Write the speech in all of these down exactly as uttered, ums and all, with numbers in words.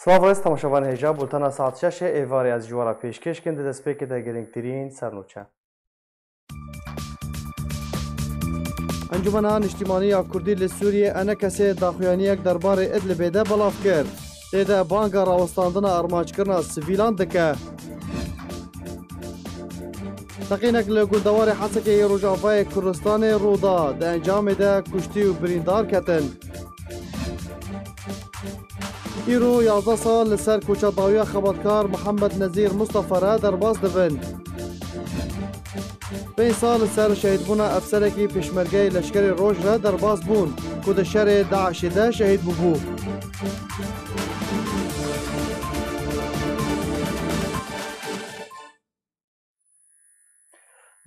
Silav rêz temaşevan hêja, bultena saet şeş ê êvarê ez ji we re pêşkêş kin, di destpêkê de girîngtirîn sernûçe. Encûmena Niştimanî ya Kurdî li Sûriyê, ENKSê, daxuyaniyek derbarê Idlibê de belav kir. Tê de banga rawestandina armanckirina sivîlan dike. Teqînek li gundewarê Hesekê yê Rojavayê Kurdistanê rû da, di encamê de kuştî û birîndar ketin. Îro yazdeh sal li ser koça dawiya xebatkar Mihemed Nezîr Mustafa re derbas dibin. Pênc sal li ser şehîdbûna efserekî pêşmergeyê leşkerê Roj re derbas bûn, ku di şerê DAIŞê de şehîd bûbû.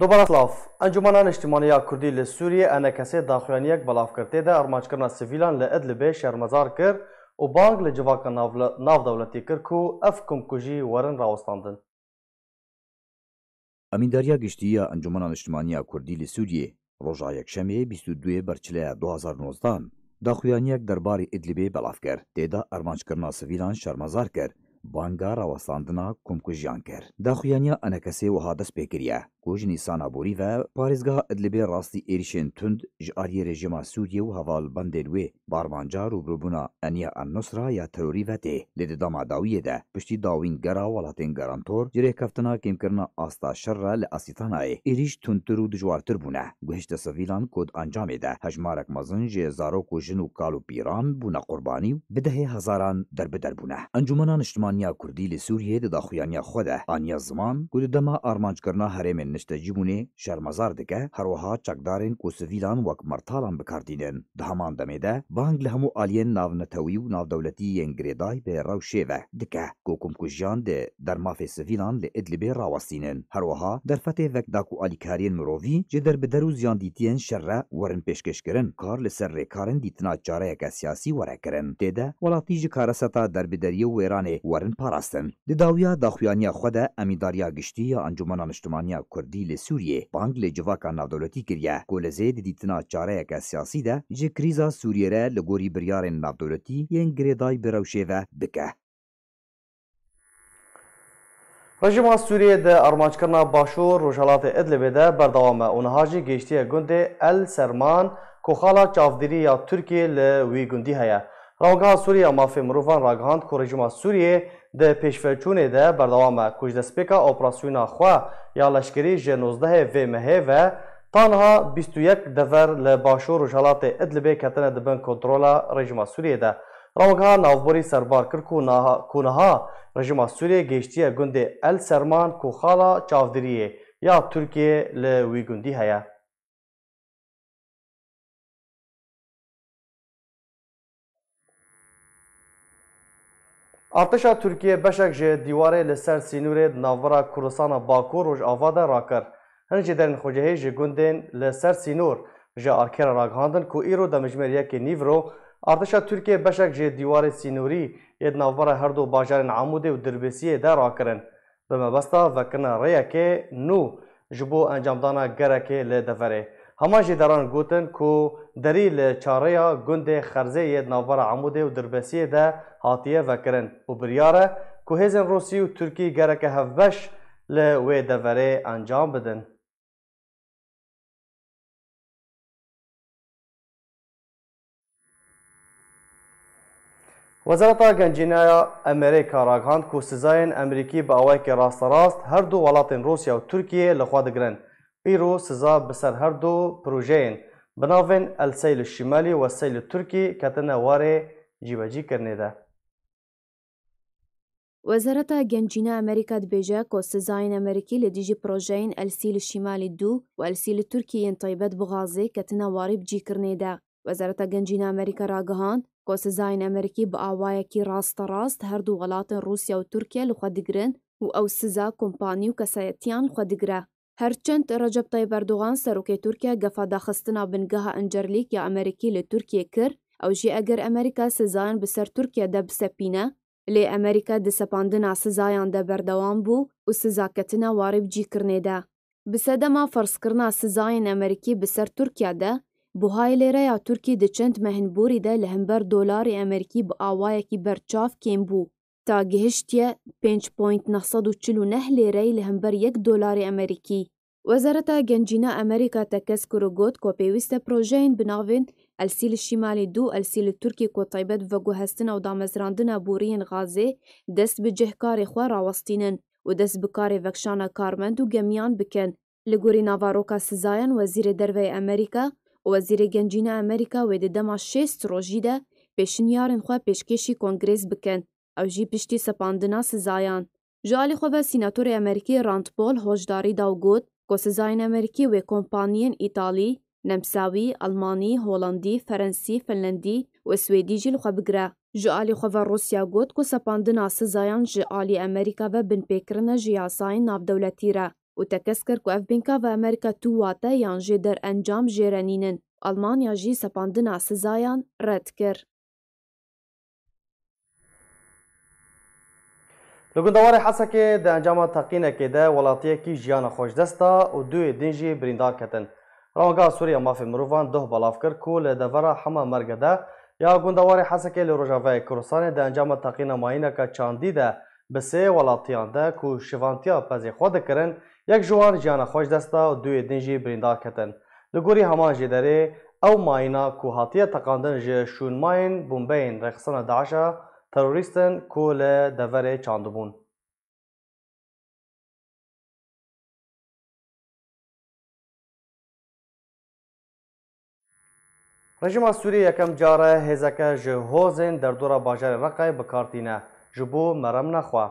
Dobara silav. Encûmena Niştimanî ya Kurdî li Sûriyê, ENKSê, daxuyaniyek belav kir. Tê de armanckirina sivîlan li Idlibê şermezar kir û bang li civaka navle-, navdewletî kir ku ev komkujî werin rawestandin. Emîndariya Giştî ya Encûmena Niştimanî ya Kurdî li Sûriyê, roja Yekşemê, bîst û duyê Berçileya du hazar û nozdehan, daxuyaniyek derbarê Idlibê belav kir. Tê de armanckirina sivîlan şermezar kir, banga rawestandina komkujiyan kir. Daxuyaniya ENKSê wiha dest pê kiriye, ku ji Nîsana borî ve parêzgeha Idlibê rastî êrîşên tund ji aliyê rejîma Sûriyê û hevalbendên wê bi armanca rûbirûbûna Eniya El-Nusra ya terorî ve tê. Lê di dema dawiyê de, piştî dawîn gera welatên garantor ji rêkeftina kêmkirina asta şer re li Asîtanayê, êrîş tundtir û dijwartir bûne. Guhişte sivîlan ku di encamê de hejmarek mezin ji zarok û jin û kal û pîran bûne qurbanî û bi dehê hezaran derbider bûne. Encûmena Niştimanî ya Kurdî li Sûriyê di daxuyaniya xwe de aniye ziman ku di dema armanckirina herêmên niştecîbûnê şermezar dike, her wiha çekdarên ku sivîlan wek mertalan bi kar tînin. Di heman demê de bang li hemû aliyên navnetewî û navdewletî yên girêdayî bi rewşê ve dike ku komkujiyan di dermafê sivîlan li Idlibê rawestînin. Her wiha derfetê vekda ku alîkariyên mirovî ji derbider û ziyandîtiyên şer re werin pêşkêşkirin, kar li ser rêkarên dîtina çareyeke siyasî were kirin. Tê de welatî ji kareseta derbideriyê û wêranê werin parastin. Di dawiya daxuyaniya xwe de Emîndariya Giştî ya Encûmena Niştimanî ya Kurdî li Sûriyê bang li civaka navdewletî kiriye ku li zê di dîtina çareyeke siyasî de ji krîza Sûriyê re li gorî biryarên navdewletî yên girêdayî bi rewşê ve bike. Rejîma Sûriyê di armanckirina Başûr Rojhelatê Idlibê de berdewam e û niha jî gihiştiye gundê El Serman ku xala çavdêrî ya Tirkiyê li wî gundî heye. Rawegeha Sûrî ya Mafê Mirovan ragihand ku rejîma Sûriyê di pêşveçûnê de berdewam e ku ji destpêka operasyona xwe ya leşkerî ji nozdehê vê mehê ve ta niha bîst û yek dever li başûr rojhelatê Idlibê ketine di bin kontrola rejîma Sûriyê de. Rawegeha navborî serbar kir ku naha, ku niha rejîma Sûriyê gihiştiye gundê El Serman ku xala çavdêriyê ya Tirkiyê li wî gundî heye. Artêşa Tirkiyê beşek ji dîwarê li ser sînorê di navbera Kurdistana Bakur Rojava de rakir. Hin jêderên xwecihî ji gundên li ser sînor ji Arkê re ragihandin ku îro demjimêr yekê nîvro artêşa Tirkiyê beşek ji dîwarê sînorî yê di navbera her du bajarên Amûdê û Dirbêsiyê de rakirin. Bi mebesta vekirina rêyekê nû ji bo encamdana gerekê li deverê. Hema jêderan gotin ku derî li çarêya gundê Xerzê yê di navbera Amûdê û Dirbesiyê de hatiye vekirin û biryar e ku hêzên Rûsî û Tirkî gereke hevbeş li wê deverê encam bidin. Wezareta Gencîna ya Amerîka ragihand ku sizayên Amerîkî bi awayekî rasterast her du welatên Rûsya û Tirkiyê li xwe digirin. Îro siza bi ser her du projeyên bi navên El Seyl Şimalî û El Seyl Tirkî ketine warê cîbecîkirinê de. Wezareta Gencîna Amerîka dibêje ku sizayên Amerîkî li dijî projeyên El Sîl Şimalî du û El Sîl Tirkî yên taybet bi gazê ketine warê bicîkirinê de. Wezareta Gencîna Amerîka ragihand ku sizayên Amerîkî bi awayekî rasterast her du welatên Rûsya û Tirkiye li xwe digirin û ew siza kompanî û kesayetiyan li xwe digire. Her çend Recep Tayyip Erdogan, serokê Tirkiye, gefa daxistina bingeha Încerlîk ya Amerîkî li Tirkiye kir, ew jî eger Amerîka sizayan bi ser Tirkiye de bisepîne, lê Amerîka di sepandina sizayan de berdewam bû û siza ketine warê bicîkirinê de. Bi sedema ferzkirina sizayên Amerîkî bi ser Tirkiye de, buhayê lêreya Tirkî di çend mehên borî de li hember dolarê Amerîkî bi awayekî berçav kêm bû. ta gihiştiye pênc point neh sed û çil û neh lêrey li hember yek dolarê Amerîkî. Wezareta Gencîna Amerîka tekez kir û got ku pêwîst e projeyên bi navên Elsîl Şimalî du û Elsîl Tirkî ku taybet veguhestina û damezrandina boriyên gazê dest bi cihkarê xwe rawestînin û dest bi karê vekişana karmend û gemiyan bikin. Li gorî naveroka sizayan Wezîrê Derve yê Amerîka û Wezîrê Gencîna Amerîka wê di dema şêst rojî de pêşniyarên xwe pêşkêşî Kongrês bikin. Ew jî piştî sepandina sizayan. Ji alî xwe ve Sînatorê Amerîkî Rand Paul hoşdarî da û got ku sizayên Amerîkî wê kompaniyên Îtalî, Nemsawî, Almanî, Holandî, Ferensî, Finlendî û Swêdî jî li xwe bigire. Ji alî xwe ve Rûsya got ku sepandina sizayan ji alî Amerîka ve binpêkirin e ji yasayên navdewletî re û tekez kir ku ev binka ve Amerîka tu wate yan jê derencam jê re nînin. Almanya jî sepandina sizayan red kir. Li gundewarê Hesekê di encama teqînekê de welatiyekî jiyana xwe ji dest da û duyê din jî birîndar ketin. Ramangeha Sûriya Mafê Mirovan doh belav kir ku li devera Hema Merge de ya gundewarê Hesekê li Rojavayê Kurdistanê di encama teqîna mayîneke çandî de bi sê welatiyan de ku şivantiya pezê xwe dikirin, yek ji wan jiyana xwe ji dest da û duyê din jî birîndar ketin. Li gorî heman jêderê, ew mayîna ku hatiye teqandin ji şûnmayên bombeyên rêxistina DAIŞ'a terorîst in ku li deverê çandibûn. Rejîma Sûriyê yekem car e hêzeke ji hozên derdora bajarê Reqayê bi kar tîne, ji bo meremna xwe.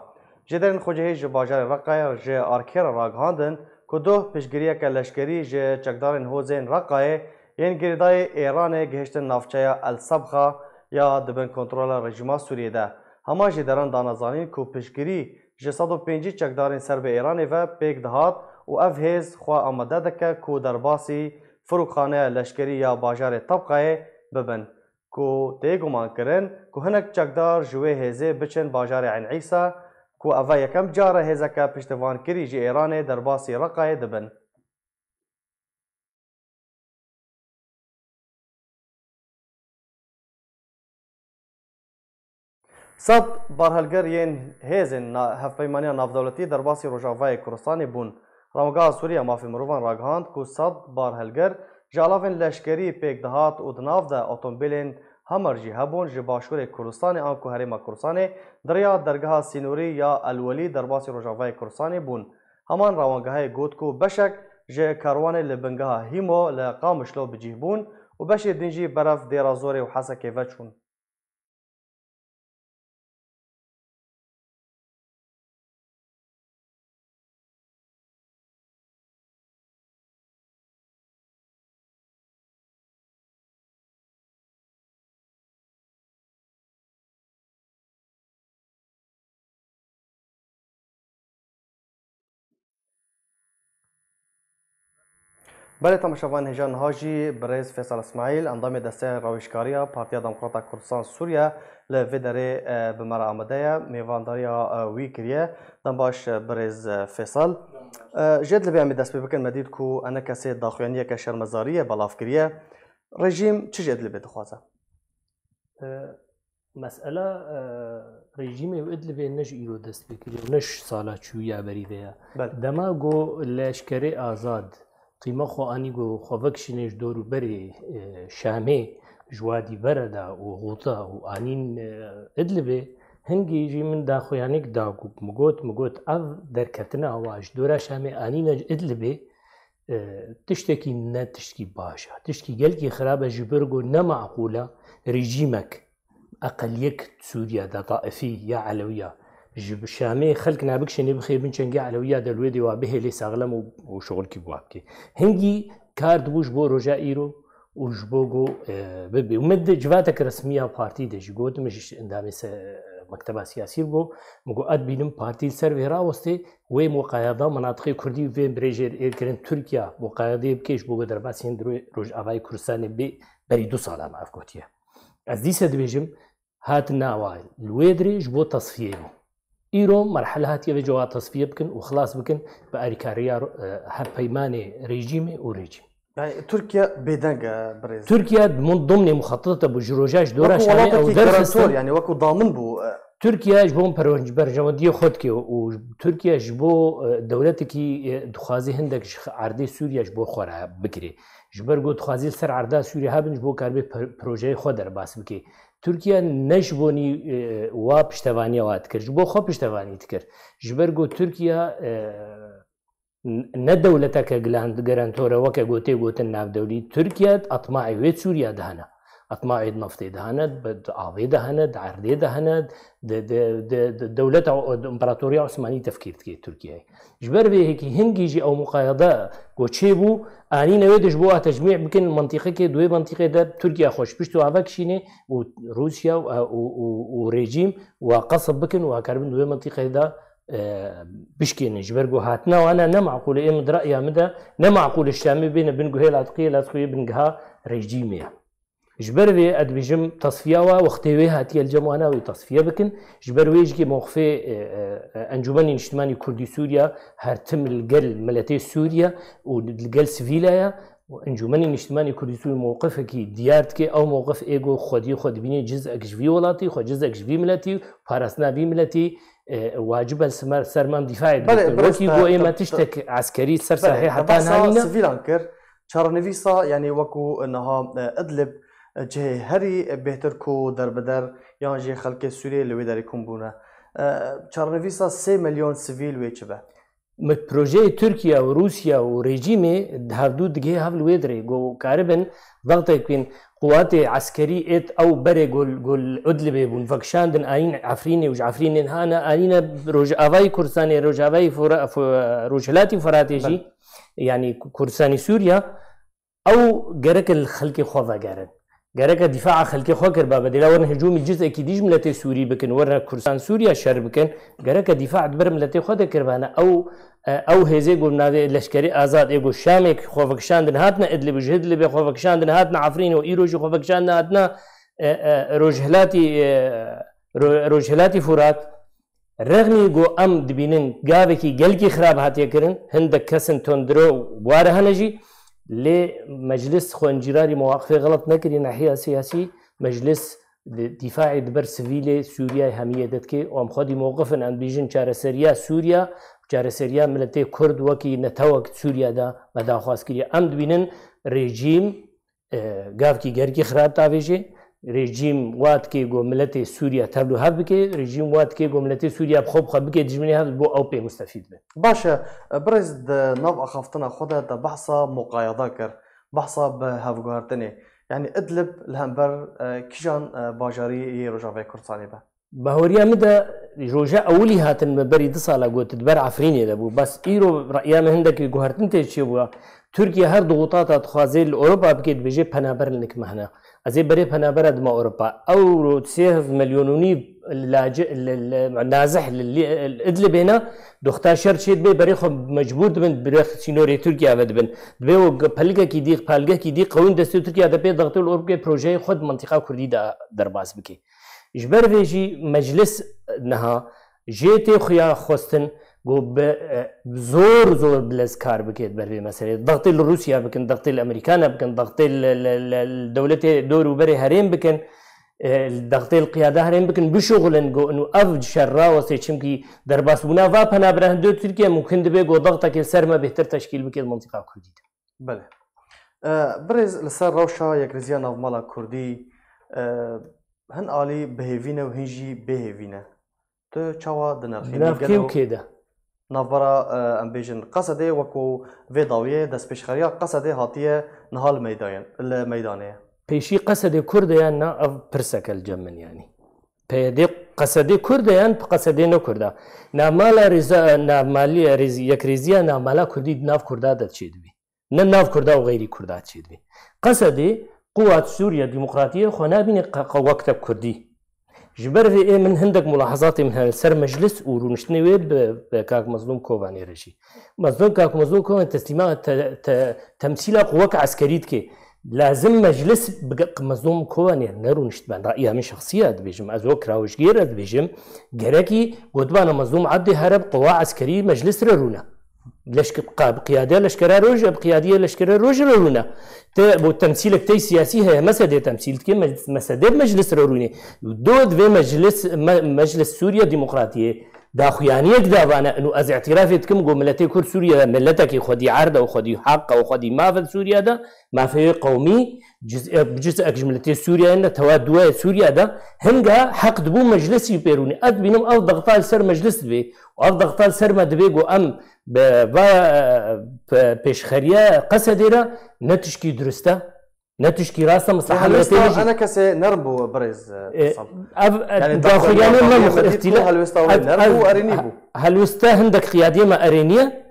Jêderên xwecihî ji bajarê Reqayê ji arkê re ragihandin ku doh piştgiriyeke leşkerî ji çekdarên hozên Reqayê yên girêdayî Êranê gihiştin navçeya El Sebxa ya di bin kontrola rejîma Sûriyê de. Heman jêderan dane zanîn ku piştgirî ji sed û pêncî çekdarên ser bi Êranê ve pêk dihat û ev hêz xwe amade dike ku derbasî firokxaneya leşkerî ya bajarê Tebqayê bibin, ku tê gumankirin ku hinek çekdar ji wê hêzê biçin bajarê Eyn Îsa, ku ev e yekem car e hêzeke piştevankirî ji Êranê derbasî Reqayê dibin. Sed barhelger yên hêzên na-, Hevpeymaniya Navdewletî derbasî Rojavayê Kurdistanê bûn. Ramangeha Sûriya Mafê Mirovan ragihand ku sed barhelger ji alavên leşkerî pêk dihat û di nav de otomobîlên Hummer jî hebûn ji başûrê Kurdistanê anku Herêma Kurdistanê di riya dergeha sînorî ya El Welî derbasî Rojavayê Kurdistanê bûn. Heman rawangehê got ku beşek ji karwanê li bingeha Hîmo li Qamişlo bi cih bûn û beşê din jî berev Dêra Zorê û Hesekê veçûn. Belê, temaşevan, hêja niha jî birêz Fêsal Îsmaîl, endamê Desteya Rawêjkariya Partiya Demokrata Kurdistan Sûriye, li vê derê, e, bi me re amade ye, mêvandariya, e, wî kiriye. Dem baş, e, birêz, e, Fêsal. E, ji Idlibê em ê dest pê bikin, me dît ku enekesê daxuyaniyeke şermezariyê belav kiriye. Rejîm çi ji Idlibê dixwaze? E, Mesela, e, rejîmê û Idlibê ne ji îro dest pê kiriye û ne ji sala çûyî ya berî ve ye. Belê. Dema ku leşkerê azad qîma xwe anî ku xwe vekişîne ji dorûberê, e, Şamê, ji Wadî Bere de û Xuta û anîn, e, Idlibê, hingî jî min daxuyaniyek da ku min got, min got, ev derketina wa ji dora Şamê anîne Idlibê, e, tiştekî ne tiştkî baş e. Tiştkî gelkî xirab e ji ber ku ne meqûl e rejîmek eqeliyek Sûriye de, taifî ya Elewiya, ji bi Şamê xelk nabikişênê bixê bin çengê Elewiya de li wê dê wa bihêlê saxlem û, û şixulkî bi wa bikê. Hingî kar dibû ji bo roja îro û ji bo ku, e, bibê. Û min di civatek resmî ya partî de jî got, min ji endamê se-, mekteba siyasî bû, min got, ez dibînim partî li ser vê rawestê, wê muqayada menatiqê kurdî û vê birêjê êrkirin Tirkiye muqayadeyê bike ji bo ku derbasî hin di Rojavayê Kurdistanê bê berî du salan ev gotiye. Ez dîse dibêjim, hatina wa li wê dirê ji bo tesfiyeyê bû. Îro merhele hatiye vê cowa tesfiye bikin û xilas bikin bi alîkariya, e, hevpeymanê rejîmê û rejîm. Yani Tirkiye bêdeng e, birêz. Tirkiye di mun-, domnê muxatetê bû ji roja ji dora Şamê ew derxistin. Wekî garantor, yani wekî damin bû, e, Tirkiye ji bo perwenc-, berjewendiyê xwe dike û Tirkiye ji bo, e, dewletekî, e, dixwaze hindek ji erdê Sûriye ji bo xwe re bigire. Ji ber ku dixwaze li ser erda Sûriye hebin, ji bo karibe per-, projeyê xwe derbas bike. Tirkiye ne ji bo nî, e, wa piştevaniya wa dikir, ji bo xwe piştevanî dikir. Ji ber ku Tirkiye, e, n-, ne dewleteke gilan-, garantor e, weke ku tê gotin navdewlî. Tirkiye atmaê wê di Sûriye de hene. Atmaê di neftê de hene, di, di avê de hene, di erdê de hene, di, di, di, di dewleta, di împaratoriya Osmanî tefkîr dike Tirkiyeyê. Ji ber vê yekê hingî jî ew muqayede ku çêbû, anîne wê de ji bo a tecmî bikin, mintîqekê, di wê mintîqê de Tirkiye xwe ji pişt û ava kişîne û Rûsya û, û, û, û rejîm wa qesb bikin û a karibin di wê mintîqê de e, bişkênin. Ji ber ku hatina wana ne maqûl e, ê min di re'ya min de ne maqûl e Şamê bêne bin guhê Latiqiyê, Latiqiyê bingeha rejîmê ye. Ji ber vê ez dibêjim tesfiya wa wextê wê hatiye li cem wana wê tesfiye bikin. Ji ber wê jî mewqifê, e, e, e, Encûmenê Niştimanî Kurdî Sûriye her tim li gel miletê Sûriye û li gel sivîla ye. Encûmenê Niştimanî Kurdî Sûriye mewqifekî diyar dike. Ew mewqif ê ku xwediyê xwe dibîne cizek ji vî welatî, xwe cizek ji vî miletî, parastina vî miletî, e, wacib e li simer-, ser me em dîfaê Belê, bikin. Birêz, Wekî te, ku ê te, me te, tiştek eskerî ser belê, sahê te heta behsa nayîne. Sivîlan kir. Çarenivîsa, yanî wekû niha, e, Idlib, e, cihê herî bêhtir ku derbider yan jî xelkê Sûriyê li wê derê kom bûne. E, çarenivîsa sê milyon sivîl wê çi be? Me projeyê Tirkiye û Rûsya û rejîmê di hevdû digihê hev li wê dirê, ku karibin dextek bîn, quwatê eskerî êt ew berê gol, gol Idlibê bûn, vekişandin ayîn Efrînê û ji Efrînê hane, ayîne Rojavayê Kurdistanê, Rojavayê Fura-, Fu-, Rojhilatî Furatê jî, Belê. yanî Kurdistanê Sûriya, ew gerek li xelkê xwe vegerin. Gereke dîfaa xelkê xwe kiriba, bedêla werin hicûmî cizekî dî ji miletê Sûrî bikin, werin Kurdistan Sûriya şer bikin, gereke dîfaa di ber miletê xwe de kiribane. Ew, e, ew hêzê ku navê Leşkerê Azad ê ku Şamê xwe vekişandin hatine Idlib û ji Idlibê xwe vekişandin hatine Efrînê û îro jî xwe vekişandin hatine, e, e, Rojhilatî, e, Ro-, Rojhilatî Furat. Rexmî ku em dibînin gavekî gelkî xirab hatiye kirin, hindek kesin tundiro ware hene jî, lê meclis xwe incîrarî mewaqifê xelet nekirî, nehiya siyasî, meclis di-, dîfaê di ber sivîlê Sûriyeyê hemiyê de dike û em xwedî mewqif in, em dibêjin çareseriya Sûriya, çareseriya miletê Kurd wekî netewek di Sûriya de me daxwaz kiriye. Em dibînin rejîm e, gavkî gerkî xirab davêjê. Rejîm wa dike ku miletê Sûriye tevlû hev bike, rejîm wa dike ku miletê Sûriye bi xwe bi xwe bike dijminê hev, bo ew pê mustefîd be. Baş e, birêz di nav axaftina xwe de te behsa muqayada kir, behsa bi hevguhertinê. Yanî Idlib li hember, e, kîjan, e, bajarî yê Rojavayê Kurdistanê be? Bahoriya min de roja ewilî hatin me berî du sala got, di ber Efrînê de bû. Bes îro reya min hindekî guhertin tê çêbûya. Tirkiye her dixwata dixwaze li Ewropa bike, dibêje penaber li nik me hene. Ez ê berê penabera dima Ewropa. Ewro sê milyonûnî laci-, li, li, nazih li, li, li Idlibê ne, doxta şer çê dibe, berê xwe mecbûr dibin, bi rêx sînorê Tirkiye ve dibin. Dibe û pelikekî dî, pelgekî dî qewîn destê Tirkiye de pê dixtê li Ewropa projeyê xwe di mintîqa Kurdî de derbas bike. Ji ber vê jî meclis niha jê tê xuya xwestin ku bi, e, zor zor bilez kar bike di ber vê meseleyê. Dextê li Rûsya bikin, dextê li Amerîkana bikin, dextê li, li, li, li dewletê dor û berê herêm bikin, e, dextê li qiyada herêm bikin, bişuxulin ku û ev şer rawestê, çimkî derbasbûna va penabira hindo Tirkiye mumkin dibe ku dextekê ser me bêhtir teşkîl bike di mintîqa Kurdî de. Belê. E, birêz li ser rewşa yekrêziya navmala Kurdî, e, hin alî bi hêvî ne û hin jî bêhêvî ne. Tu çawa dinirxînî? Di nav kê û kê de? Navbera, e, em bêjin Qesedê, wekû vê dawiyê destpêşxeriya Qesedê hatiye niha li meydayen-, li meydanê ye. Pêşî Qesedê Kurd e yan na, ev pirsek e li cem min yanî. P Y D Qesedê Kurd e yan Qesedê ne Kurd e? Navmala rêza-, navmalî-, rêz-, yekrêziya navmala Kurdî di nav Kurda de çêdibî. Ne nav Kurda û xeyrî Kurda çêdibî. Qesedê quwat Sûriye Demokratiyê xwe nabîne qe-, qe-, wek te Kurdî. Ji ber vê ê min hindek mulahazatê min hene li ser meclis û rûniştinê wê bi, bi kak Mezlûm Kovanê re jî. Mezlûm, kak Mezlûm Kovan teslîma te-, te-, temsîla qûwek eskerî dike. Lazim meclis bige, Mezlûm Kovanê nerûnişt ben. Ra'ya min şexsî ye dibêjim. Ez wek rawişgêr ez dibêjim. Gerekî gotibana Mezlûm Ebdî here bi quwa eskerî meclis re rûne. Leşke-, qa-, bi qiyadiya leşkera roj, bi qiyadiya leşkera roj re rûne. Te bo temsîlek te siyasî heye, mesedê temsîl dike, me-, mesedê bi meclis re rûnê. Do divê meclis, me-, meclis Sûriye Demokratiyê daxuyaniyek davane, û ez îtirafê dikim, go miletê Kurd Sûriye de miletekî xwedî erd e û xwedî heq e û xwedî maf e Sûriye de, mafê wê qewmî, ciz'ek, ciz'ek ji miletê Sûriye ne, tewa duwayê Sûriye de, hinga heq dibû meclisî pê rûnê. Ez dibînim ev dexta li ser meclis dibê. Û ev dexta li ser me dibê, go em bi va, pe-, pêşxeriye Qesedê re ne tişkî durist e, ne tişkî rast e, Lê mislaha helwesta miletê jî. Ene kesê nerm bû birêz, e, E, Faysal. ev, e, Yani daxuyaniyê daxuyaniyê me me dît ku îxtîla-, helwesta wê ev, nerm ev bû, erênî bû. Helweste hindek qiyadiyê me erêniye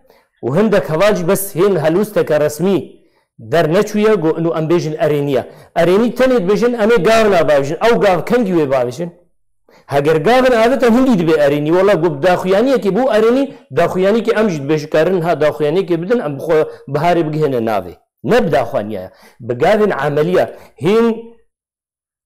û hindek heval jî bes hên helwesteke resmî derneçûye, go inu em bêjin erêniye. Erênî tenê dibêjin em ê gavina bavêjin. Ew gav kengî wê bavêjin? Heger gavin avête hindî dibê erênî. Wela go bi daxuyaniyekê bû erênî, daxuyaniyekê em jî dibêjin karin ha daxuyaniyekê bidin, em bi xwe biharê bigihêne navê. Ne bi daxuyaniyaya. Bi gavên emeliya. Hên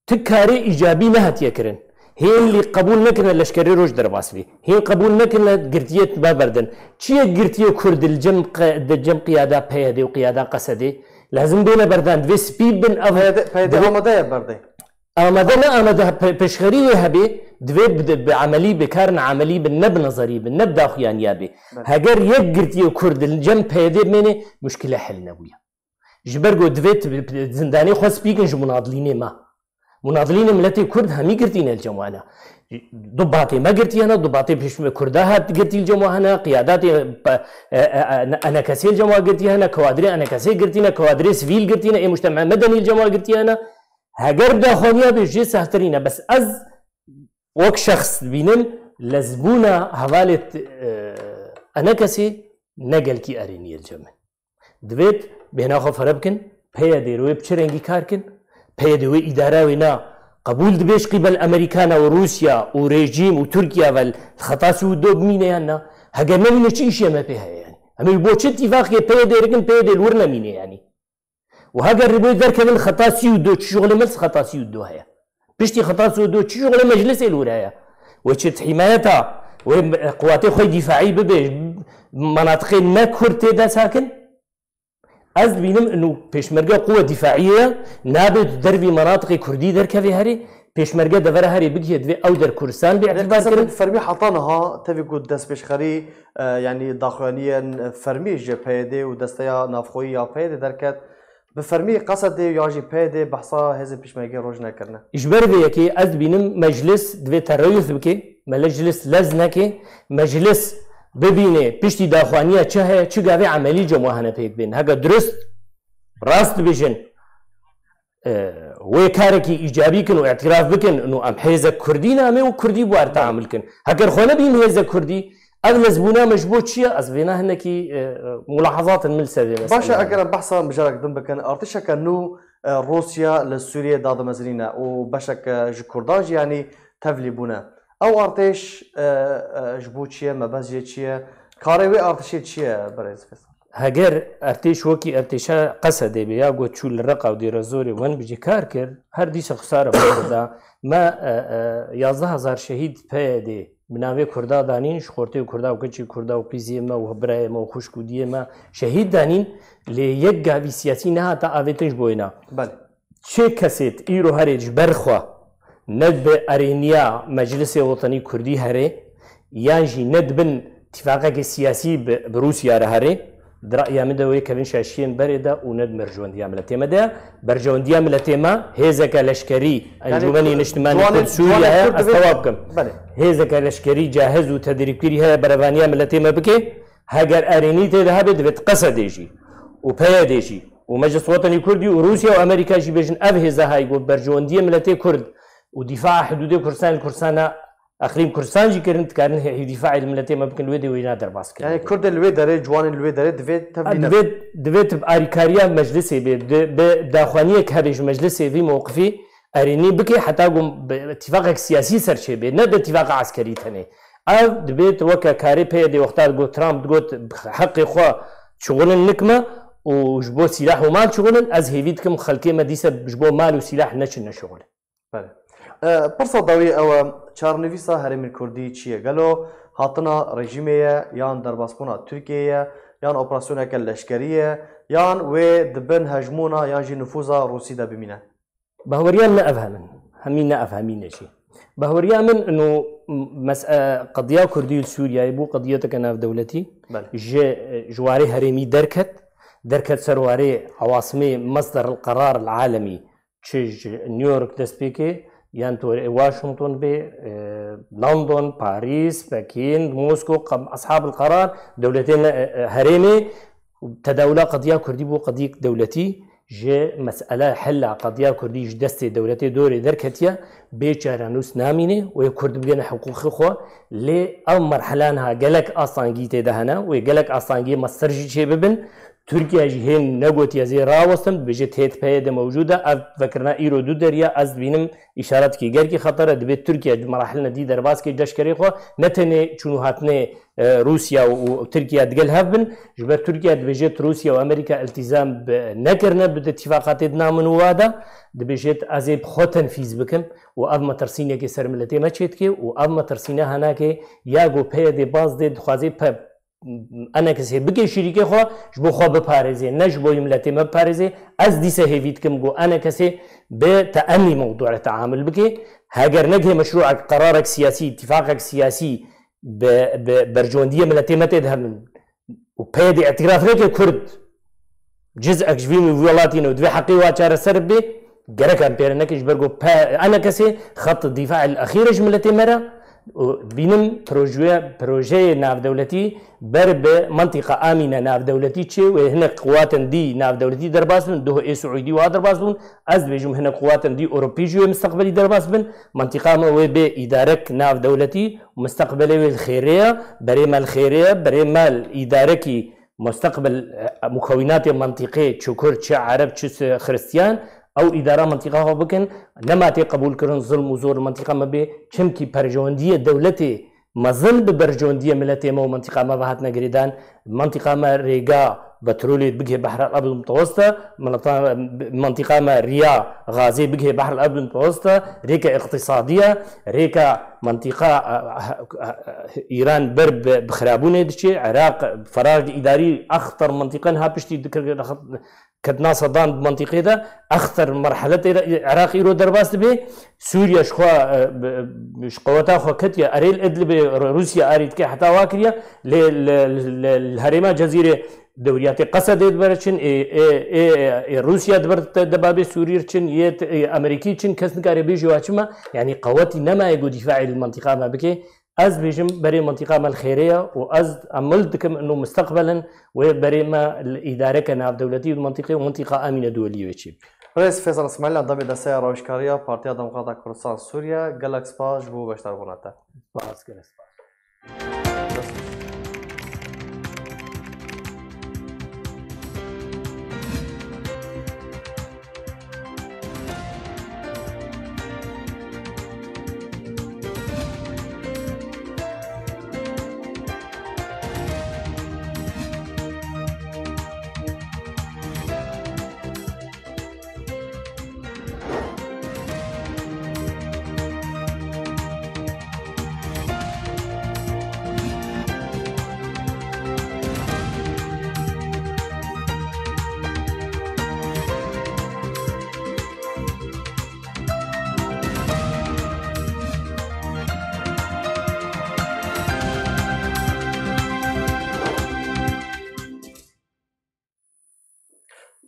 ti karê îcabî nehatiye kirin. Hên lê qebûl nekirine leşkerê roj derbas bî. Hên qebûl nekirine girtiyê me berdin. Çi ye girtiyê Kurd li cem qe-, di cem qiyada P Y D û qiyada Qesedê? Lazim bêne berdan. Divê spî bin ev P Y D, P Y D divê amade ye berdê. Amade ne amade pe-, pêşxerî wê hebê, divê bi, bi emelî, bi karin emelî bin, ne bi nezerî bin, ne bi daxuyaniya bê. Belê. Heger yek girtiyê Kurd li cem P Y D bimêne, muşkile hel nebûye. Ji ber ku divê tu bi, bi zindanê xwe spî kin ji munadilînê me. Munadilînê miletê Kurd hemî girtîne li cem wana. Dubatê me girtî hene, dubatê pêşmerge Kurda hat girtî li cem wana, qiyadatê pe-, e, e, e, enekesê li cem wa girtî hene, kewadirê enekesê girtîne, kewadirê sivîl girtîne, ê mujtema medenî li cem wa girtî hene. Heger daxwaniya bê jê sehtirîne, bes ez wek şexs dibînim, lezbûna hevalê t-, e, enekesê ne gelkî erênî ye li cem min. Divêt bêhna xwe fere bikin, P Y D wê bi çi rengî kar kin? P Y D wê îdara wê na qebûl dibêj qîbel Amerîkana û Rûsya û rejîm û Tirkiye ve li xeta Sûd do bimîne yan na? Heger nemîne çi îşê me pê heye yanî? Em ê bo çi tîfaqê P Y D dikin, P Y D li wir nemîne yanî? Û heger li wê derkevin xeta sî û du, çi şixulê me li xeta sî û du heye? Piştî xeta sî û du çi şixulê meclisê li wir heye? Wê çi himayeta wê quwatê xwe dîfaî bibe, menatiqê ne Kurd tê dest hakin? Ez dibînim inu pêşmerge quwet dîfaî ye, nabe di dervî menatiqê Kurdî derkeve herê, pêşmerge devera herê bigihê divê ew der Kurdistan bê Lê îtîbar qesedê kirin. Bi fermî heta niha tevî ku destpêşxerî, e, yanî daxuyaniyên fermî ji P Y D û desteya navxweyî ya P Y D derket, bi fermî Qesedê ya jî P Y D behsa hêzên pêşmergê roj nekirine. Ji ber vê yekê ez dibînim meclis divê terewîf bike, meclis lez neke, meclis bibîne piştî daxwaniya çi heye, çi gavê emelî cem wa hene pêk bên. Heke durist, rast dibêjin, e, wê karekî îcabî kin û îtiraf bikin û em hêzek Kurdî ne, em ê wek Kurdî bi wan teamul kin. Heger xwe nebîn hêzek Kurdî, ev lezbûna me ji bo çi ye? Ez vêna hinekî, e, e, mulahazatên min li ser vê meseleyê. Baş e, eger em behsa mijarek din bikin, artêşeke nû, e, Rûsya li Sûriyê dadimezinîne û beşek, e, ji Kurdan jî yanî tevlî bûne. Ew artêş, e, e, ji bo çi ye? Mebest jê çi ye? Karê wê artêşê çi ye, birêz Fêsal? Heger ertêş wekî ertêşa Qesedê be ya ku çû li Reqa û Dêrezorê wen bi cî kar kir, her dîsa xisare xwe da. Me, e, e, yazdeh hezar şehîd P Y D bi navê Kurda danîn, ji xortê Kurda û keçê Kurda û qîziyê me û birayê me û xwişk û diyê me şehîd danîn, lê yek gavî siyasî nehate avêtin ji bo wêna. Belê. Çi kesê îro herê ji ber xwe ne bi erêniya Meclisê Wetenî Kurdî herê, yan jî ne dibin tîfaqekê siyasî bi, bi Rûsya re herê, di ra'ya min de wê kevin şaşiyên berê de û ne di merjewendiya miletê me de ye. Berjewendiya miletê me hêzeke leşkerî, Encûmenî Niştimanî Kurd Sûriye heye, ez tewa bikim. Belê. Hêzeke leşkerî cahiz û tedrîbkirî heye berevaniya miletê me bike. Heger erênî tê de hebe, divêt Qesedê jî û P Y D jî û Meclis Wetenî Kurdî û Rûsya û Amerîka jî bêjin ev hêza hay ku berjewendiyê miletê Kurd û dîfaa hidûdê Kurdistanê li Kurdistana Eqlîm Kurdistan jî kirin, dikarin hê-, hê dîfaê li miletê me bikin, wê dê wêna derbas kirin. Yani Kurdê li wê derê, ciwanên li wê derê divê tevlî Ha, nebin. Divê, divê tu bi arîkariya meclisê bê, bi, bi daxwaniyek hebê ji meclisê vî mewqifî erênî bike, heta ku bi îtîfaqek siyasî ser çêbê, ne bi îtîfaqa eskerî tenê. Ev dibê tu weke karê P Y D wexta digot, Trump digot, heqê xwe çixulin nik me û ji bo sîlah û mal çixulin, ez hêvî dikim xelkê me dîse ji bo mal û sîlah neçin neşixulin. Belê. E, pirsa dawî ew e, çarenivîsa herêmên Kurdî çi ye? Gelo hatina rejîmê ye, yan derbasbûna Tirkiyê ye, yan operasyoneke leşkerî ye, yan wê di bin hejmûna yan jî nifûza Rûsî de bimîne? Bahweriya min ne ev hemin. Hemî ne ev hemî ne jî. Bahweriya min ino mes-, e, qediya Kurdî li Sûriyeyê bû qediyeteke navdewletî. Belê. Ji, e, ji warê herêmî derket. Derket ser warê ewasimê mesder el qerar el alemî. Çi ji New York dest pê ke, yan torê Washington bê, e, London, Paris, Pekin, Mosko, qe-, eshab el qerar, dewletên, e, e, herêmê, tedawula qediya Kurdî bû qediyek dewletî, ji mesele hela qediya Kurdî ji destê dewletê dorê derketiye, bê çarenûs namîne, wê Kurd bigene hiqûqê xwe, lê ev merhela niha gelek astangî tê de hene, wê gelek astangiyê me ser jî çê bibin. Tirkiye jî hên negotiye zê rawestin, dibêje tê di P Y D mewcûd e, ev vekirina îro dû deriya, ez dibînim îşaretekî gelkî xeter e, dibê Tirkiye di merahilina dî derbas ke leşkerê xwe, ne tenê çûn û hatinê, e, Rûsya û, û Tirkiye digel hev bin, ji ber Tirkiye dibêje Rûsya û Amerîka îltîzam bi, nekirine bi di tîfaqatê di nav min û wa de, dibêje ez ê bi xwe tenfîz bikim û ev metirsînekê ser miletê me çêdike û ev metirsîne henakê ya ku P Y D baz dê dixwaze pe-, enekesê bike şirîkê xwe ji bo xwe biparêzê, ne ji bo miletê me biparêzê. Ez dîse hêvî dikim ku enekesê bi teennî mewdû re teamul bike. Heger negihê meşrûek, qerarek siyasî, îtîfaqek siyasî bi, bi berjewendiyê miletê me tê de hebin û P Y D îtiraf neke Kurd cizek ji vî welatî ne û divê heqê wa çareser bibe, gerek em pê re nekin, ji ber ku pe-, enekesê xet dîfa el exîr e ji miletê me re û dibînim proje-, projeyê navdewletî ber bi mentiqa amîne navdewletî çê wê hinek quwatên dî navdewletî derbas bin, duh ê Siûdî wa derbas bûn, ez dibêjim hinek quwatên dî Ewropî jî wê misteqbelî derbas bin, mentiqa me wê bê îdarek navdewletî û misteqbelê wê li xêrê ye, berê me li xêrê ye, berê me li îdarekî Mustaqbel, e, mukewînatê mantîqê, çi kurd, çi ereb, çi si-, xiristiyan, ew îdara mantîqa xwe bikin, nema tê qebûlkirin zilm û zor li mantîqa me bê, çimkî perjewendiyê dewletê mezin bi berjewendiyê miletê me û mantîqa me ve hatine girêdan. Mantîqa me rêga petrolê bigihê Behr el Ebd Mutewesta, mileta-, mantîqa me riya gazê bigihê Behr el Ebd Mutewesta, rêka îqtisadiya, rêka mantîqa, e, e, e, Îran ber bi, bi xirabûnê diçe, Iraq, ferag îdarî axtar mantîqe niha piştî dikir, ketina Sedan bi mantîqê de axtar merhele tê de Iraq îro derbas dibe. Sûriye ji xwe, e, bi, bi, ji qeweta xwe ketiye. Erê li Idlibê Rûsya arî dike heta wa kiriye. Lê li, li, li, li herêma Cezîrê dewriyatê Qesedê diber çin, ê, ê, ê, ê Rûsya diber te-, debabê Sûrî çin, yê te-, ê Amerîkî çin, kes nikare bêjî wa çima. Yanî qewetî nemaye ku dîfaê li mantîqa me bike. Ez bêjim berê mantîqa me li xêrê ye û ez emil dikim ino mustaqbel in wê berê me li îdareke navdewletî û mantîqê û mantîqa emîne duwelî wê çî. Birêz Fêsal Îsmaîl, endamê Desteya Rawêjkariya Partiya Demokrata Kurdistan Sûriye, gelek spas ji bo beşdarbûna te. Spas, gelek spas.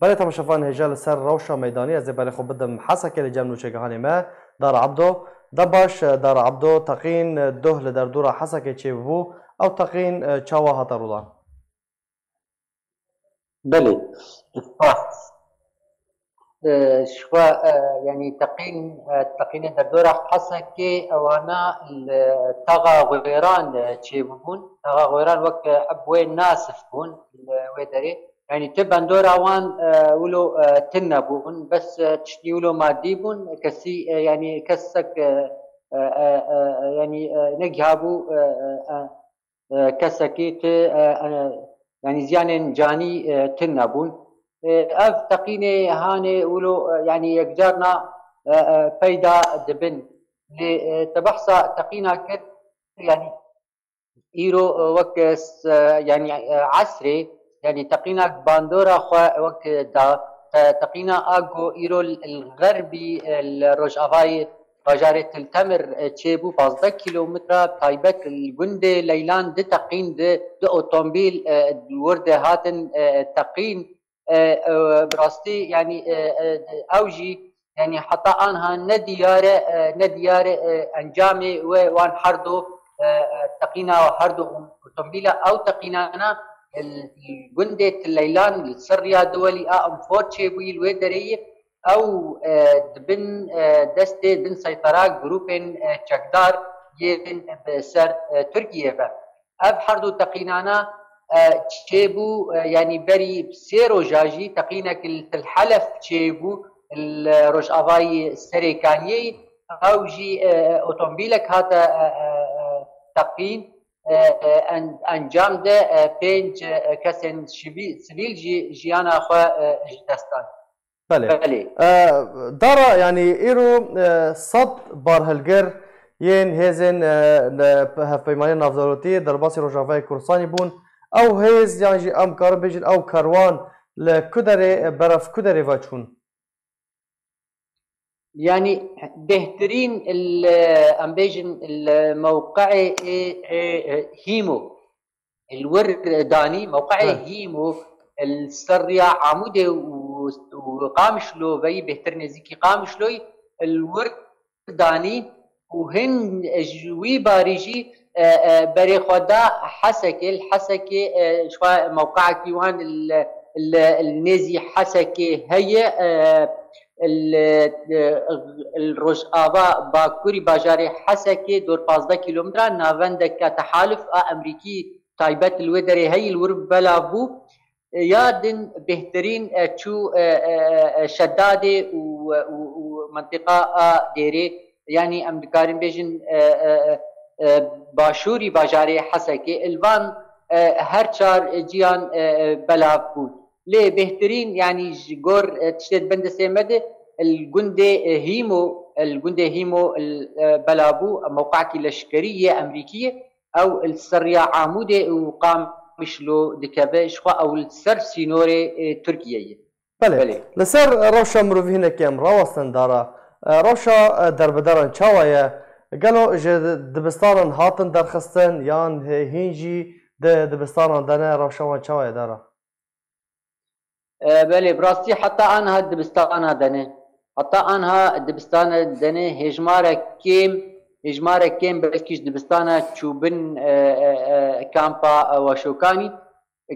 Belê temaşevan, hêja li ser rewşa meydanî, ez ê berê xwe bidim Hesekê li cem nûçegihanê me, Dara Ebdo. De baş, Dara Ebdo, teqîn duh li derdora Hesekê çêbû, ew teqîn çawa hate rûdan? Belê, spas. E, ji xwe, e, yanî teqîn, e, teqînê derdora Hesekê ewana li Taxa Xwêran, e, çêbûbûn. Taxa Xwêran wek, e, eb wê nasif bûn li wê derê. Yanî ti bandora wan, e, wilo, e, tune bûn. Bes, e, tiştî wilo madî bûn. Kesî, e, yanî kesek, e, e, e, e, yanî, e, negihabû, e, e, e, e, kesekî ti, e, e, yanî ziyanên canî, e, tune bûn. E, ev teqînê hanê wilo, e, yanî yekcarna, e, e, peyda dibin. Lê, e, te behsa teqîna kir, yanî îro, e, wek, e, s-, e, yanî, e, esrê, yanî teqîna bandora xwe wek da, te-, teqîna a ku îro li, li xerbî, e, li rojavayê bajarê Til Temir, e, çêbû, pazdeh kîlometre, taybet li gundê Leylan di teqîn, di, di otomobîl, e, wir de hatin, e, teqîn. E, e, bi rastî, yanî, e, e, ew jî, yanî heta anha ne diyar e, e, ne diyar e, e, encamê we wan herdo, e, e, teqîna herdo otomobîla ew teqînana, e, gundê Tileylan li ser riya Duwelî a Enfor çêbûyî li wê derê ye. Ew, e, dibin, e, destê, bin seytera grûpên, e, çekdar yên bi ser, e, Tirkiyê ve. Ev herdu teqînana, e, çêbû, e, yanî berî sê roja jî teqînek li Til Helef çêbû, li rojavayê Serêkaniyê. Ew jî, e, otomobîlek hate, e, e, e, teqîn, e, e, en-, encam de, e, pênc, e, kesên şivî-, sivîl jî jiyana xwe, e, ji dest dan. Belê. Belê. E, Dara, yanî îro, e, sed barhilgir yên hêzên, e, ne-, hevpeymaniyên navdewletî derbasî Rojavayê Kurdistanê bûn. Ew hêz, yan jî em karin bêjin ew kerwan li ku derê, e, berev ku derê ve çûn? Yanî bêhtirîn li, em bêjin li mewqeê ê, ê, ê, Hîmo. Li wir danî, mewqeê He. Hîmo, li ser riya Amûdê û, û Qamişlo veyî, bêhtir nêzîkî Qamişloyî, li wir danî û hin ji wî barî jî, e, e, berê xwe da Hesekê. Li Hesekê, e, ji xwe mewqeekî wan li, li, li nêzî Hesekê heye, e, li, li Rojava Bakurî bajarê Hesekê dor pazdeh kîlometre navendeke tehaluf a Emerîkî taybet li wê derê heyî li wir belav bû. Ya din bêhtirîn, e, çû, e, e, e, Şedadê û, û, û mentiqa a Dêrê, yanî em dikarin bêjin, e, e, e, e, başûrî bajarê Hesekê, li van, e, her çar ciyan, e, e, belav bûn. Lê bêhtirîn, yanî ji gor, e, tiştê di bin destê me de, li gundê, e, Hîmo, li gundê Hîmo, e, belav bû, mewqekî leşkerî yê Emerîkî ye. Ew li ser riya Amûdê û Qamişlo dikeve, ji xwe ew li ser sînorê, e, Tirkiyeyê ye. Belê. Belê. Li ser rewşa mirovî hinekî em rawestin Dara. E, rewşa, e, derbidaran çawa ye? Gelo ji dibistanan hatin derxistin yan hê-, hîn jî di dibistanan de ne? Rewşa wan çawa ye Dara? E, belê, bi rastî heta anha dibistana de ne. Heta anha dibistana de ne, hêjmarek kêm, hêjmarek kêm belkî ji dibistana çûbin, e, e, e, kampa, e, Weşokanî.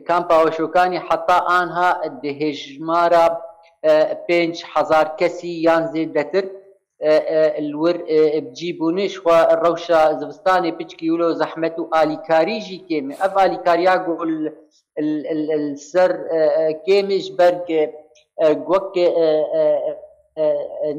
Kampa Weşokanî heta anha di hêjmara, e, pênc hezar kesî yan zêdetir, e, e, li wir, e, bi cî bûne. Ji xwe rewşa zivistanê piçkî wilo zehmet û alîkarî jî kêm e. Ev alîkariya ku li, li, li, li ser, e, e, kêm e ji ber ku, e, wek, e, e, e, e,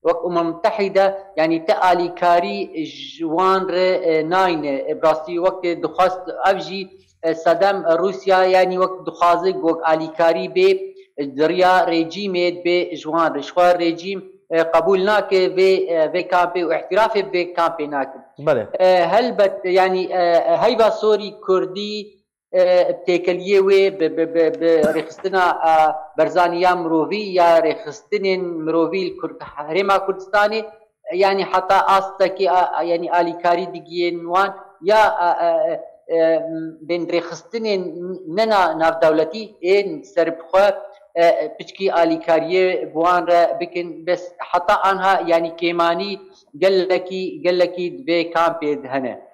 wek Umem Mutehîde, yanî ti alîkarî ji wan re, e, nayne. E, bi rastî wek dixwest ev jî, e, sedem Rûsya, yanî wek dixwaze ku alîkarî bê, e, di riya rejîmê bê ji wan re. Ji xwe rejîm, e, qebûl nake vê, e, vê kampê û îtirafê bi vê kampê nake. Belê. E, helbet, yanî, e, heyva sorî kurdî, e, bi têkeliyê wê, bi, bi, bi, bi rêxistina, e, berzaniya mirovî ya rêxistinên mirovî li Kurd-, Herêma Kurdistanê, yanî heta astekî a, a, yanî alîkarî digihên wan ya, a, a, e, bên rêxistinên nena navdewletî ên serbixwe, e, piçkî alîkariyê bi wan re bikin. Bes heta anha yanî kêmanî gelekî, gelekî di vê kampê de hene.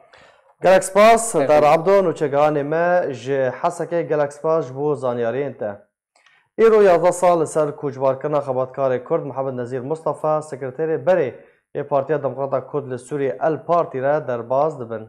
Gelek spas, Dara Ebdo, nûçegihanê me ji Hesekê, gelek spas ji bo zanyariyên te. Îro yazdeh sal li ser koçbarkirina xebatkarê Kurd Mihemed Nezîr Mustafa, sekreterê berê yê Partiya Demokrata Kurd li Sûriyê, El Partî re derbas dibin.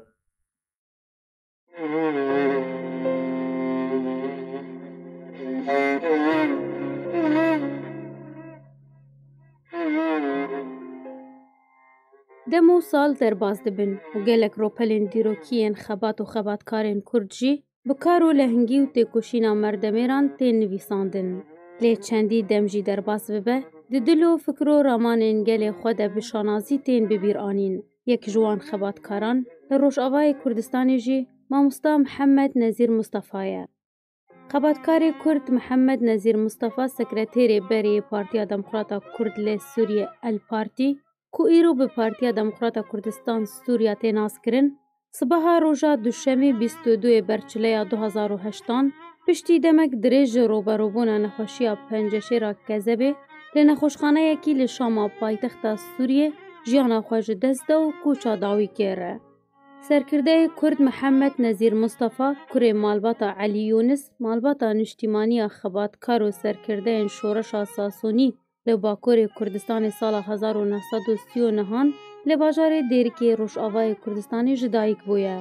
Demo sal derbas dibin û gelek ropelên dîrokî yên xebat û xebatkarên Kurd jî bi kar û lehengî û têkoşîna merdemêran tên nivîsandin. Lê çendî dem jî derbas bibe, Di dil û fikr û ramanên gelê xwe de bi şanazî tên bi bîr anîn. Yek ji wan xebatkaran li Rojavayê Kurdistanê jî mamosta Mihemed Nezîr Mustafa ye. Xebatkarê Kurd Mihemed Nezîr Mustafa, sekreterê berê yê Partiya Demokrata Kurd li Sûriyê, El Partî, ku îro bi Partiya Demokrata Kurdistan Sûriya tê naskirin, sibeha roja Duşemê bîst û duyê Berçileya du hazar û heştan, piştî demek dirêj ji roberobûna nexweşiya penceşêra kezebê li nexweşxaneyekî li Şama, paytexta Sûriyê, jiyana xwe ji dest da û koça dawî kir. Serkirdeyê Kurd Mihemed Nezîr Mustafa, kurê malbata Elî Yûnis, malbata niştîmaniya xebatkar û serkirdeyên şoreşa Sasonî li Bakurê Kurdistanê sala hezar û neh sed û sî û nehan li bajarê Dêrikê Rojavayê Kurdistanê ji dayik bûye.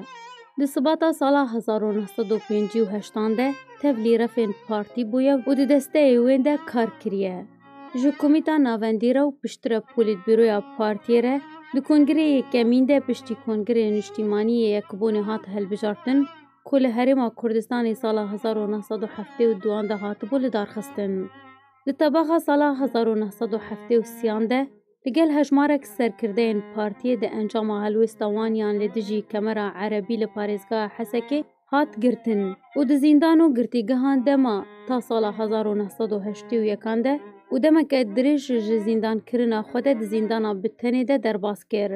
Di Sibata sala hezar û neh sed û pêncî û heştan de tevlî refên partî bûye û di desteyê wê de kar kiriye. Ji Komîta Navendî re û piştre Polîtbîroya partiyê re di Kongirê Yekemîn de piştî Kongirê Niştîmanî yê Yekbûnê hat hilbijartin, ku li Herêma Kurdistanê sala hezar û neh sed û heftê û duan de hatibû lidarxistin. Di tebaxa sala hezar û neh sed û heftê û sêyan de li gel hejmarek serkirdeyên partiyê di encama helwêsta wan yan li dijî Kemera Erebî li parêzgeha Hesekê hat girtin û di zîndan û girtîgehan de ma ta sala hezar û neh sed û heştê û yekan de û demeke dirêj ji zîndankirina xwe de di zîndana bi tenê de derbas kir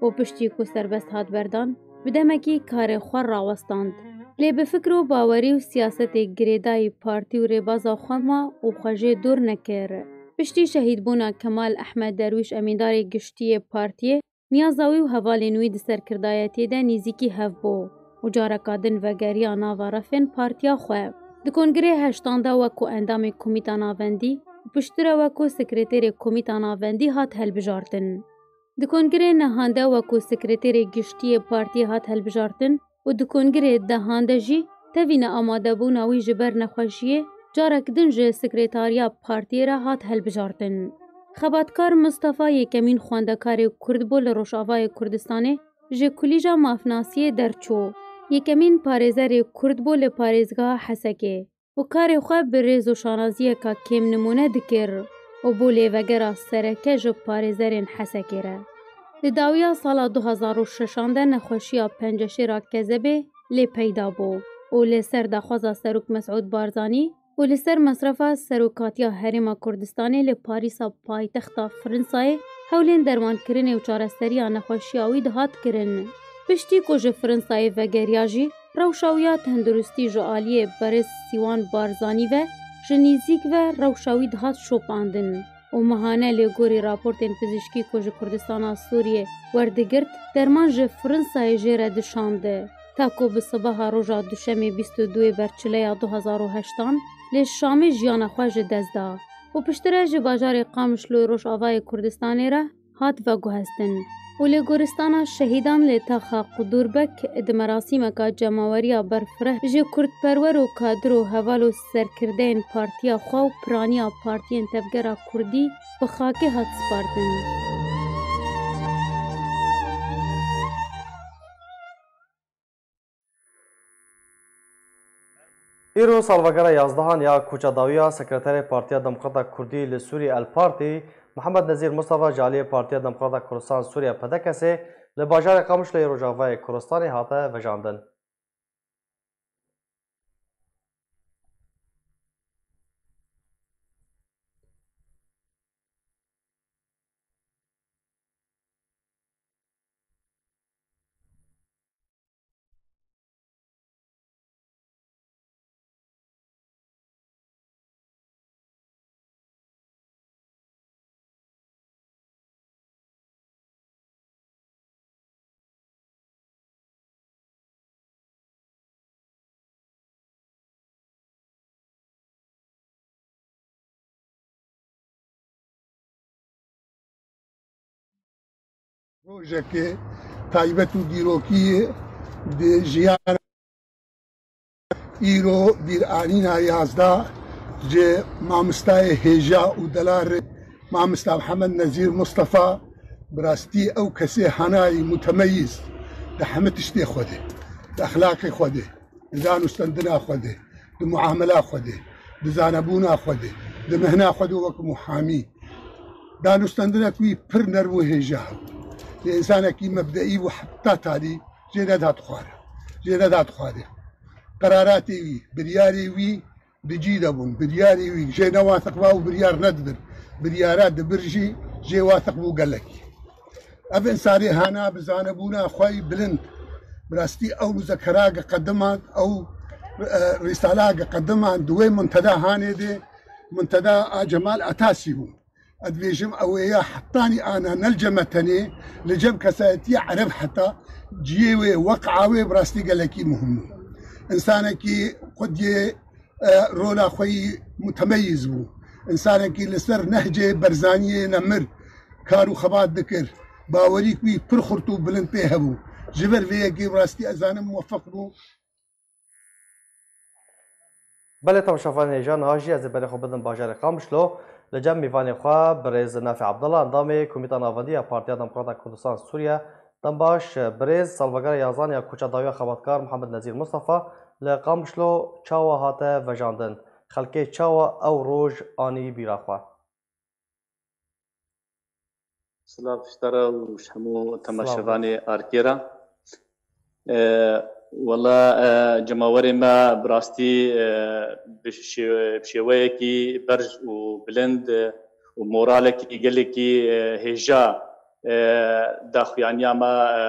û piştî ku serbest hat berdan, bi demekî karê xwe rawestand. Lê bi fikr û bawerî û siyasetê girêdayî partî û rêbaza xwe ma û xwe jê dûr nekir. Piştî şehîdbûna Kemal Ehmed Derwîş, emîndarê giştî yê partiyê, niyaza wî û hevalên wî di serkirdayetiyê de nîzîkî hev bû û careka din vegeriya nava refên partiya xwe. Di Kongirê heştan de wekû endamê Komîta Navendî û piştre wekû sekreterê Komîta Navendî hat hilbijartin. Di Kongirê nehan de wekû sekreterê giştî yê partiyê hat hilbijartin û di Kongirê dehan de jî tevî neamadebûna wî ji ber nexweşiyê carek din ji sekretariya partiyê re hat hilbijartin. Xebatkar Mistefa yekemîn xwendekarê Kurd bû li Rojavayê Kurdistanê, ji Kulîja Mafnasiyê derçû. Yekemîn parêzerê Kurd bû li parêzgeha Hesekê û karê xwe bi rêz û şanaziyeka kêmnimûne dikir û bû lêvegera sereke ji parêzerên Hesekê re. Di dawiya sala du hazar û şeşan de nexweşiya penceşêra kezebê lê peyda bû û li ser daxwaza Serok Mesûd Barzanî û li ser mesrefa serokatiya Herêma Kurdistanê li Parîsa paytexta Fransayê hewlên dermankirinê û çareseriya nexweşiya wî dihat kirin. Piştî ku ji Fransayê vegeriya jî, rewşa wî ya tenduristî ji aliyê berêz Sîwan Barzanî ve ji nîzîk ve rewşa wî dihat şopandin û mehane lê gorî raportên pizîşkî ku ji Kurdistana Sûriyê werdigirt, derman ji Fransayê jê re dişand. Ta ku bi sibeha roja Duşemê bîst û duyê Berçileya du hazar û heştan li Şamê jiyana xwe ji dest da û piştre ji bajarê Qamişlo Rojavayê Kurdistanê re hat veguhestin û li Goristana Şehîdan li taxa Qudûrbek di merasîmeka cemaweriya berfireh ji kurdperwer û kadir û heval û serkirdeyên partiya xwe û piraniya partiyên tevgera kurdî bi xakê hat spartin. Îro salvegera yazdehan ya koça dawiya sekreterê Partiya Demokrata Kurdî li Sûriyê El Partî, Mihemed Nezîr Mustafa ji aliyê Partiya Demokrata Kurdistan Sûriye P D K S'ê li bajarê Qamişloyê Rojavayê Kurdistanê hate vejandin. Rojekê taybet û dîrokî ye di jiyana îro bîranîna yazda ji mamostayê hêja û delar mamosta Mihemed Nezîr Mustafa, bi rastî ew kesê hanayî mutemeyîz di heme tiştê xwe de, di exlaqê xwe de, di danûstendina xwe de, di muamela xwe de, di zanebûna xwe de, di mehna xwe de wek muhamî. Danûstendineke wî pir nerm û hêja hebû. Lê însanekî mebdeî bû heta talî jê nedat xwar. Jê nedat xwarê. Qeraratê wî, biryarê wî di cî de bûn. Biryarê wî jê ne wasiq ba û biryar nedibir. Biryara dibir jî jê wasiq bû gelekî. Ev însanê hana bi zanebûna xwe yî bilind. Bi rastî ew muzekera qedimand, ew, e, rîsala qedimand di wê muntada hanê de, muntada a Cemal Atasî bû. Ez dibêjim ew ê ya hetanî ana ne li cem me tenê, li cem kesayetiya Ereb heta ciyê wê, weq'a wê bi rastî gelekî muhim bû. Însanekî xwediyê, e, rola xwe yî mutemeyîz bû. Însanekî li ser nehcê Berzaniyê nemir kar û xebat dikir. Bawerîk wî pir xurt û bilind pê hebû. Ji ber vê yekê bi rastî ez zanim muwefeq bû. Belê, temaşevanên hêja, niha jî ez ê berê xwe bidim bajarê Qamişlo. Li cem mîvanê xwe birêz Nafî Abdullah, endamê Komîta Navendî ya Partiya Demokrata Kurdistan Sûriye, dem baş. Birêz, salvegera yazdan ya koça dawiya xebatkar Mihemed Nezîr Mistefa li Qamişlo çawa hate vejandin? Xelkê çawa ew roj anî bîra xwe? Silav ji te re û ji hemû temaşevanê Arkê re. E, Wela, e, cemawerê me bi rastî, e, bi şê- bi şêweyekî berj û bilind, e, û moralekî gelekî, e, hêja, e, daxuyaniya me, e,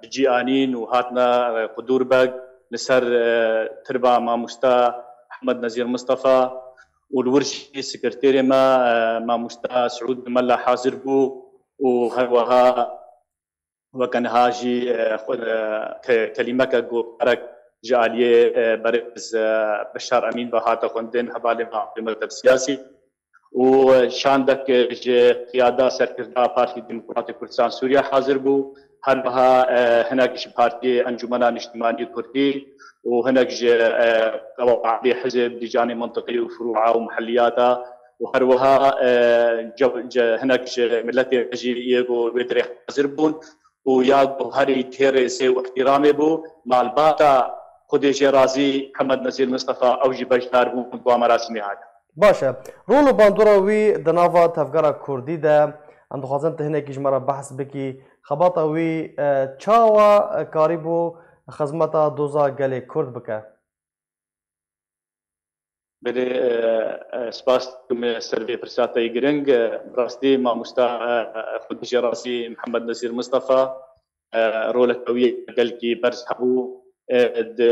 bi cî anîn û hatine, e, qudûr beg li ser, e, tirba mamosta Mihemed Nezîr Mistefa û li wir jî sekreterê me, e, mamosta Siûd Mela hazir bû û her wiha weke niha jî, e, xwe, e, ke- kelîmeke gokarek ji aliyê, e, berêz, e, Beşar Emîn ve hate xwendin, hevalê me, alî mekteb siyasî û şandek ji qiyada serkirda Partî Demokratî Kurdistan Sûriye hazir bû. Her wiha, e, hinek ji Partiyê Encûmena Niştimanî Kurdî û hinek ji, e, qewaxê hizb di canê mintiqî û firûa û mihelliyata û her wiha, e, ce- ce- hinek ji miletê me jî yê ku wê derê hazir bûn û ya ku herî tê rêzê û îhtîramê bû, malbata Xwedê jê razî Mihemed Nezîr Mistefa ew jî beşdar bûn di wan merasîmê hate. Baş e. Rol û bandora wî di nava tevgera kurdî de, em dixwazin tu hinekî ji me re behs bikî. Xebata wî, e, çawa, e, karîbû xizmeta doza gelê kurd bike? Belê, e, e, spas dikim ser vê pirsa te yê giring. E, bi rastî mamosta, e, e, Xwedê jê razî Mihemed Nezîr Mistefa, e, roleke wî gelkî berz hebû. E, di,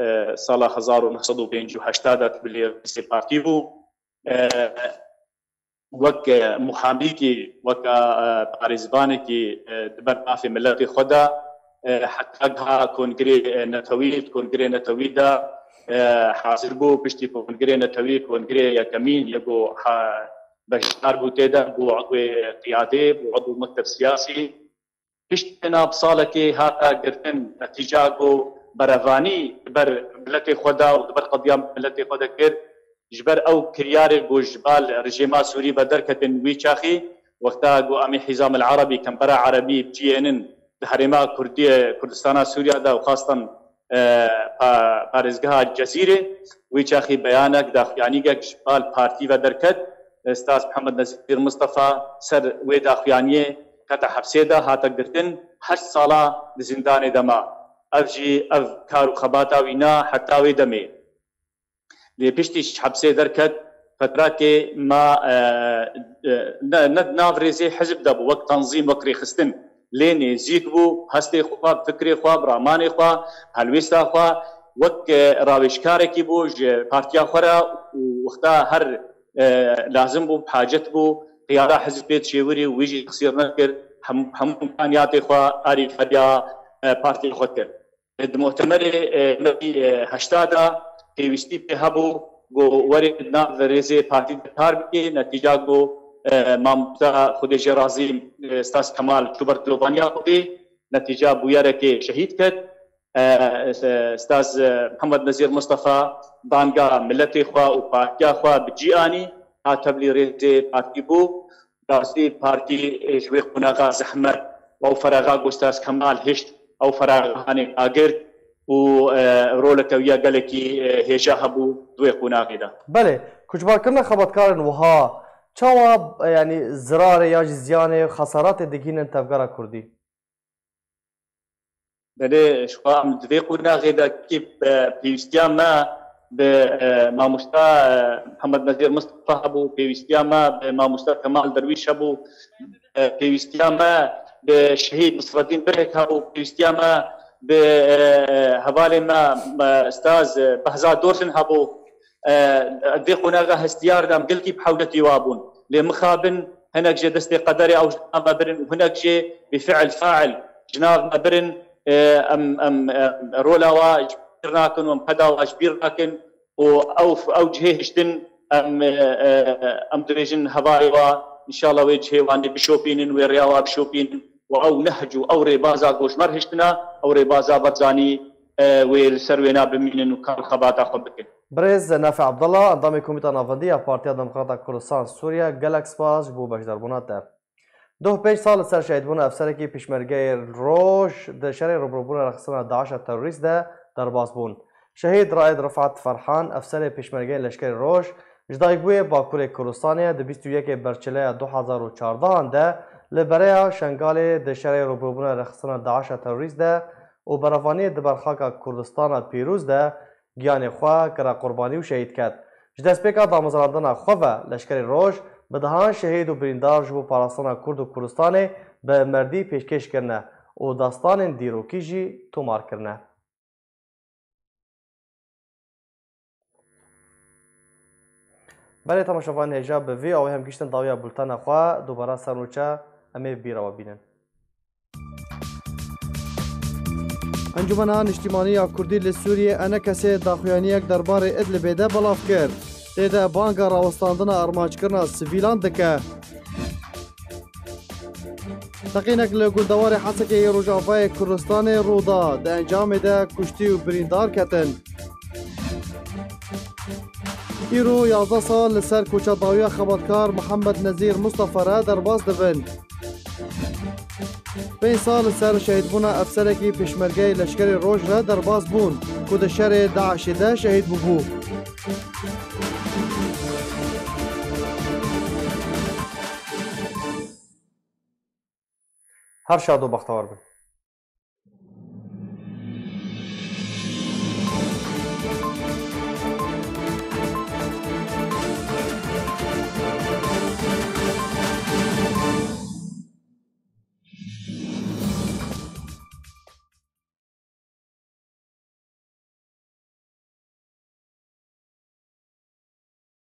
e, sala hezar û neh sed û pêncî û heşt de tevlî rêzê partî bû. E, wek, e, muhamîkî, wek, e, parêzvanekî, e, di ber mafê miletê xwe de, e, heta giha kongrê, e, netewî, di kongrê netewî de, e, hazir bû. Piştî kongrê netewî, kongrê yekemîn, yê ku ha-, beşdar bû tê de, bû udwê qiyadê, bû udwê mekteb siyasî. Piştî nav salekê hate girtin, netîca ku berevanî di ber miletê xwe de û di ber qediya miletê xwe de kir, ji ber ew kiryarê ku ji bal rejîma Sûrî ve derketin wî çaxî, wexta ku em ê Hîzam el Erebî, Kembera Erebî bi cî ênin di herêma Kurdiyê, Kurdistana Sûriya de û xastan, e, pa- parêzgeha Cezîrê, wî çaxî beyanek, daxuyanîgek ji bal partî ve derket. Staz Mihemed Nezîr Mistefa ser wê daxuyaniyê kete hepsê de, hate girtin, heşt sala di zîndanê de ma. Ev jî, ev kar û xebata wî na heta wê demê. Lê piştî ji hepsê derket, petrakê ma, e, e, ne, ne di nav rêzê hizb de bû, wek tenzîm, wek rêxistin. Lê nêzîk bû, hestê xwe, fikrê xwe, bi ramanê xwe, helwêsta xwe, wek, e, rawêjkarekî bû ji partiya xwe re û wexta her, e, lazim bû, bi hacet bû, qiyada hizb pê dişêwirî û wî jî teqsîr nekir, hem- hemû îmkaniyatê xwe alîkariya, e, partiyê xwe kir. Di muhtemerê, e, me, e, heşta de pêwîstî pê hebû ku werê di nav rêzê partî de kar bikê. Netîca ku, e, mamosta Xwedê jê razî, e, Staz Kemal çû ber dilovaniya Xwedê, netîca bûyerekê şehîd ket. E, e, Staz, e, Mihemed Nezîr Mistefa banga miletê xwe û partiya xwe bi cî anî, hat tevlî rêzê partî bû. Rastî partî, e, ji wê qonaxa zehmet, ew feraxa ku Staz Kemal hişt, ew feraxa hanê agirt û, e, roleke wî ya gelekî, e, hêja hebû di wê qonaxê de. Belê, koçberkirina xebatkarên wiha Çawa, e, yanî zirarê ya jî ziyanê, xesaratê digihînin tevgera Kurdî? Belê, ji xwe em di vê qonaxê de kî, e, pêwîstiya me bi, e, mamosta, e, Mihemed Nezîr Mistefa hebû, pêwîstiya me bi mamosta Kemal Derwîş hebû, e, pêwîstiya me bi şehîd Nisreddîn Birhik hebû, pêwîstiya me bi, e, hevalê me, me Ustaz, e, Behzad Dorsin hebû. E, di vê qonaxa hestiyar de em gelkî bi hewletî wa bûn. Lê mixabin hinek jê destê qederê ew ji nav me birin û hinek jê bi fiil fail ji nav me birin, e, em, em, em rola wa ji bîr nakin û em qeda wa ji bîr nakin û ew, ew cihê hiştin em, e, e, em dibêjin hevalê wa, înşallah wê cihê wanê bişopînin, wê rêya wa bişopînin û ew nehc û ew rêbaza ku ji me re hiştina, ew rêbaza Barzanî, e, wê li ser wêna bimînin û kar û xebata xwe bikin. Birêz Nafi Abdullah, endamê Komîta Navendî ya Partiya Demokrata Kurdistan Sûriye, gelek spas ji bo beşdarbûna te. Doh pênc sal li ser şehîdbûna efserekî Pêşmergeyê Roj di şerê rûbirûbûna rêxistina DAIŞ a terorîst de derbas bûn. Şehîd Raed Rifat Ferhan, efserê Pêşmergeyên Leşkerê Roj, ji dayikbûyê Bakurê Kurdistanê ye, di bîst û yekê Berçileya du hezar û çardehan de li bereya Şengalê di şerê rûbirûbûna rêxistina DAIŞ a terorîst de û berevaniyê di ber xaka Kurdistana pîroz de giyanê xwe kire qurbanî û şehîd ket. Ji destpêka damezrandina xwe ve Leşkerê Roj bi dehan şehîd û birîndar ji bo parastina Kurd û Kurdistanê bi merdî pêşkêş kirine û dastanên dîrokî jî tomar kirine. Belê temaşevanên hêja, bi vî awê em gihîştin dawiya bultena xwe, dubara ser nûçe em ê bîra we bînin. Encûmena Niştimanî ya Kurdî li Sûriyê, ENKSê, daxuyaniyek derbarê Idlibê de belav kir. Tê de banga rawestandina armanckirina sivîlan dike. Teqînek li gundewarê Hesekê yê Rojavayê Kurdistanê rû da, di encamê de kuştî û birîndar ketin. Îro yazdeh sal li ser koça dawiya xebatkar Mihemed Nezîr Mustafa re derbas dibin. Pênc sal li ser şehîdbûna efserekî Pêşmergeyê Leşkerê Roj re derbas bûn, ku di şerê DAIŞê de şehîd bûbû. Her şad û bextewar bin.